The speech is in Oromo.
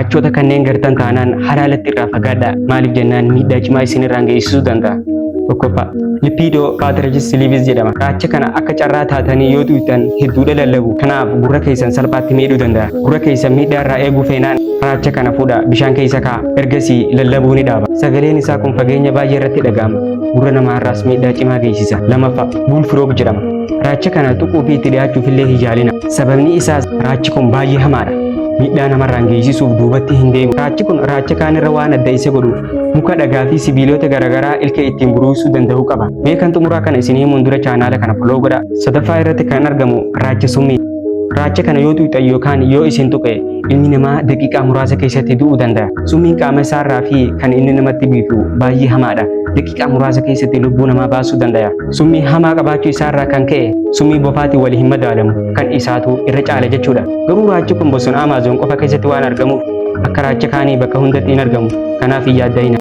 Raachota kanneen gartan taanaan halaalatti irraa fagaadhaa. Maaliif jennaan miidhaa cimaa isin irraan geessisuu danda'a. Tokkoffaa, Lepidopteryx laevis jedhama. Raacha kana akka carraa taatanii yoo tuqxan hedduudha lallabu. Kanaaf gurra keessan salphaatti miidhuu danda'a. Gurra keessan miidhaa irraa eeguu feenaan raacha kana fuudhaa bishaan keessa kaa'a. Ergasii lallabuu ni dhaaba. Sagaleen isaa kun fageenya baay'ee irratti dhaga'ama. Gurra namaarraas miidhaa cimaa geessisa. Lamaffaa, Bullfrog jedhama. Raacha kana tuquu fi itti dhiyaachuuf illee hin yaalina. Sababni isaas raachi kun baay'ee hamaadha. Miidhaa namarraan geessisuuf duubatti hin deemu. Raachi kun raacha kaanirra waan adda isa godhuuf muka, dhagaa fi sibiilota garaagaraa ilkee ittiin buruusuu danda'uu qaba. Mee kan xumuraa kana isin himuun dura chaanaala kana follow godhaa. Sadaffaa irratti kan argamu raacha summii. Raacha kana yoo tuqxan yookaan yoo isin tuqe ilmi namaa daqiiqaa muraasa keessatti du'uu danda'a. Summiin qaama isaarraa fi kan inni namatti biifu baay'ee hamaadha. Daqiiqaa muraasa keessatti lubbuu namaa baasuu danda'a. Summii hamaa qabaachuu isaarraa kan ka'e summii bofaatiin wal hin madaalamu, kan isaatu irra caala jechuudha. Garuu raachi kun bosona Amaazon qofa keessatti waan argamuuf akka raacha kaanii bakka hundatti hin argamu. Kanaaf hin yaadda'ina.